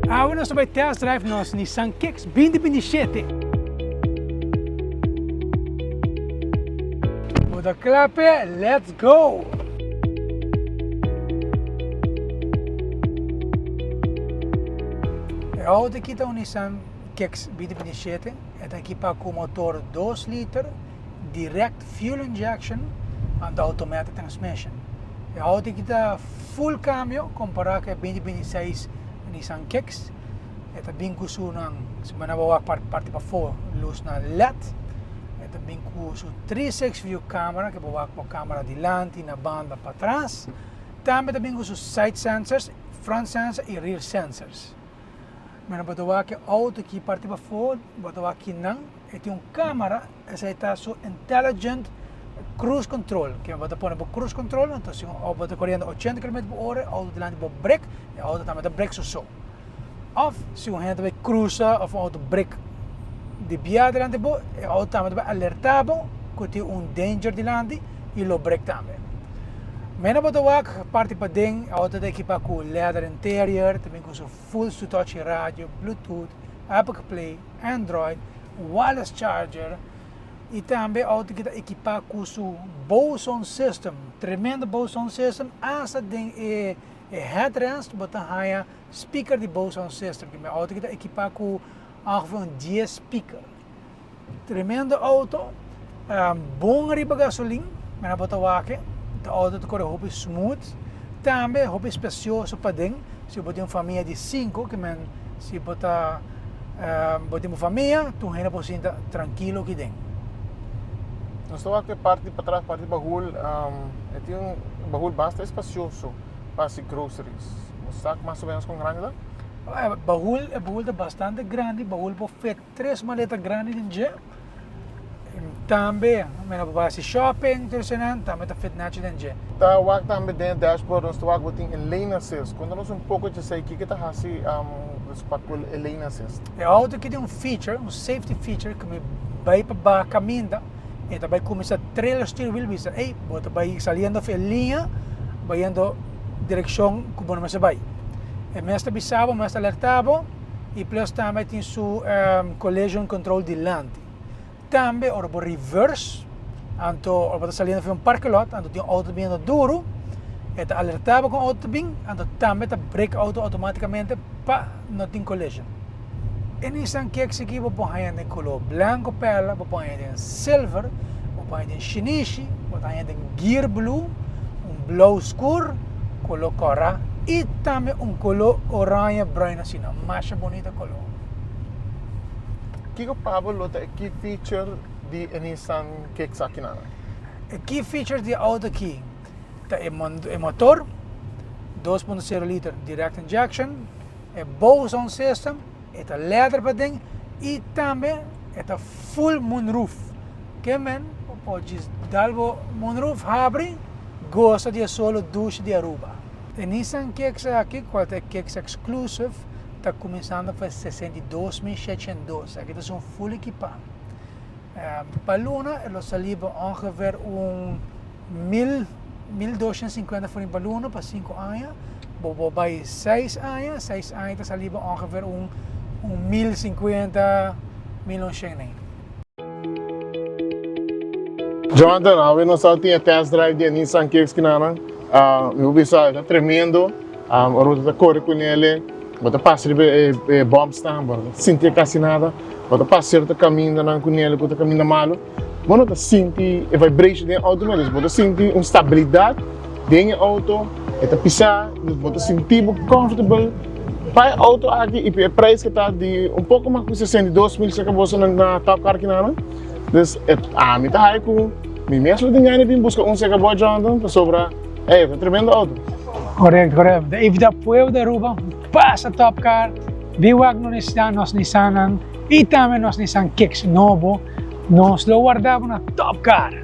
Awe nos ta bai test drive nos Nissan Kicks 2027. Bo ta kla p'e? Let's go! E auto aki ta un Nissan Kicks 2027. E ta ekipa ku motor dos liter, direct fuel injection anto automatic transmission. E auto aki ta full cambio compara cu e 2026 Nissan Kicks. E ta bin cu su nan, si bo nan wak parti pafo, luz nan led. E ta bin cu su 360 view camera, cu bo wak bo camera dilanti, na banda, patras. Tambe ta bin cu su side sensors, front sensor y rear sensors. Mira bo ta wak e auto aki parti pafo, bo ta wak kinan, e tin un camera. Esei ta su intelligent cruise control. Ke bo ta pone bo cruise control, anto si un bo ta koriendo ochenta kilometer por ora, e auto dilanti bo brek, e auto tambe ta brek su so. Of si un hende ta bai crusa of un auto brek di bia dilanti bo, e auto tambe ta bai alerta bo ku tin un danger dilanti i lo brek tambe. Mena bo ta wak parti paden, e auto ta ekipa ku leather interior, ta bin ku su full su touch radio, bluetooth, Apple CarPlay, Android, wireless charger y tambe auto ki ta ekipa cu su Bose sound system, tremendo Bose sound system, hasta den e headrest bo ta haya speaker di Bose sound system, ki auto ki ta ekipa cu ongeveer un dies speaker. Tremendo auto, bon riba gasolin, mira bo ta wak e auto ta kore hopi smooth, tambe hopi espacioso paden, si bo tin un famia di sinku ki men si bo ta bo tin bo famia tur hende por sinta trankilo aki den. Nos ta wak e parti patras, parti bahul, e tin un bahul basta espacioso pa hasi groceries. Bo sa mas o menos kon grandi ta? Bahul, e bahul ta bastante grandi, bahul por fit Tres maleta grandi den dje. Tambe mi no por bai hasi shopping tur eseinan tambe ta fit nachi den dje. Ta wak tambe den e dashboard nos ta wak bo tin e lane assist. Konta nos un poko dje esei kiko ta hasi pa ku e lane assist. E auto aki tin un feature, un safety feature ku mi bai pa baha kaminda e ta bai kuminsá trailer stuur wiel bisa ey bo ta bai saliendo for e liña bayendo direkshon ku bo no mester bai. E mes ta bisa bo, mes ta alerta bo. y plus tambe tin su collision control dilanti. Tambe ora bo reverse, anto ora bo ta saliendo for un parking lot, anto tin un auto ta biniendo duro, e ta alerta bo cu un auto ta bin, anto tambe ta brake auto automaticamente pa no tin collision. E Nissan Kicks aki bo por haña den color blanco perla, bo por haña den silver, bo por haña den shinishi, bo ta haña den gear blue, un blauw scur, color cora y tambe un color oranje bruin asina, masha bonita color. Kiko pa bo lo ta e key feature di e Nissan Kicks aki nan? E key feature di e auto aki ta e motor, 2.0 liter direct injection, e Bose sound system, E ta lèder paden i tambe e ta full moonroof. Ke men bo por djis dal bo moonroof habri, gosa di e solo dushi di Aruba. E Nissan Kicks aki, cual ta e Kicks Exclusive, ta cuminsando pa 62702. Aki ta esun full ekipa. Pa luna e lo sali bo ongeveer un mil, mil doshent sinkuenta florin pa luna pa sinku aña. Bo por bai seis aña, seis aña ta sali bo ongeveer un un mil sinkuenta, mil oshent ei. Jonathan, awe nos a tin e test drive di e Nissan Kicks kinanan. Mi por bisa e ta tremendo. Ora bo ta kore ku nele, bo ta pasa riba e bumps nan, bo no ta sinti kasi nada. Bo ta pasa sierto kamindanan ku nele ku ta kaminda malu, bo no ta sinti e vibration den e outo mes. Bo ta sinti un stabilidat den e outo, e ta pisa, bo ta sinti bo comfortable pa e outo aki i pa e prijs ku ta di un poko mas ku 62 mil serka boso na Top Car kinanan. Dus ami ta haya ku mi mes lo tin gana di bin buska un serka bo Jonathan pasobra ey ta tremendo outo. Correcto, correcto. Ta evita pueblo di Aruba pasa Top Car, bin wak nos Nissan, nos Nissannan y tambe nos Nissan Kicks nobo. Nos lo warda bo na Top Car.